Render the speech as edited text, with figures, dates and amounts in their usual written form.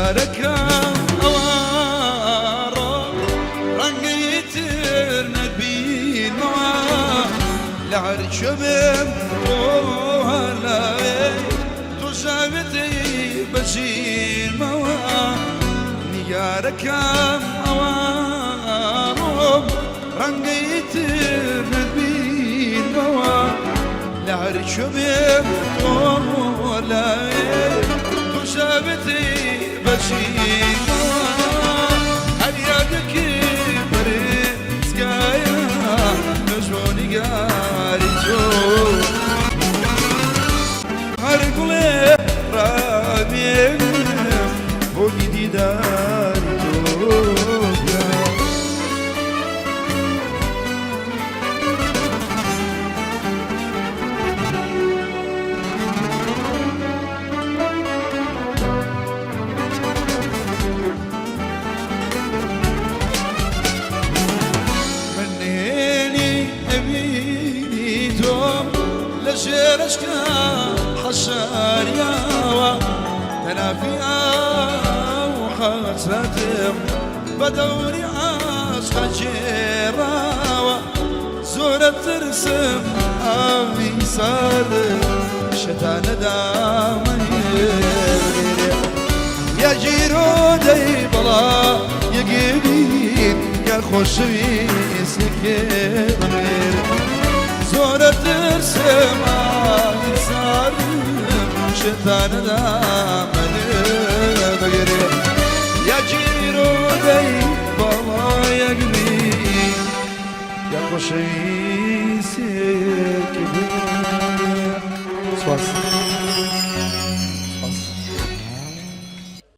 نیگارەکەم ئەوە ڕەنگی تر نەبینمەوە لە هەر کوێ بێم بۆ هەر لایێ تۆ ژاوێتی بەژیرمەوە نیگارەکەم ئەوە ڕەنگی تر نەبینمەوە لە هەر کوێ بێم بۆ هەر لایێ تۆ ژاوێتی بەژیرمەوە هەر یادێکی پەرستگایە نەژۆ نیگاری تۆ هەر گوڵێ ڕامێنم بۆنی دیداری تۆ من نهێنی ئەوینی تۆم لە ژێرەشکا حەشاریاوە تەلافی ئاو حەسرەتم بە دەوری عاشقە گێڕاوە زۆرە ترسم ئاوی سارد شەتانە دامەنێ یا گیرۆدەی بەڵا یەگیرین یا خۆشەویستێکێ بمێر زۆرە ترسم ئاوی ساردم شەتانە دامەنێ بگرێ یا گیرۆدەی بەڵا یەکبین یا خۆشەویستێک بمێر.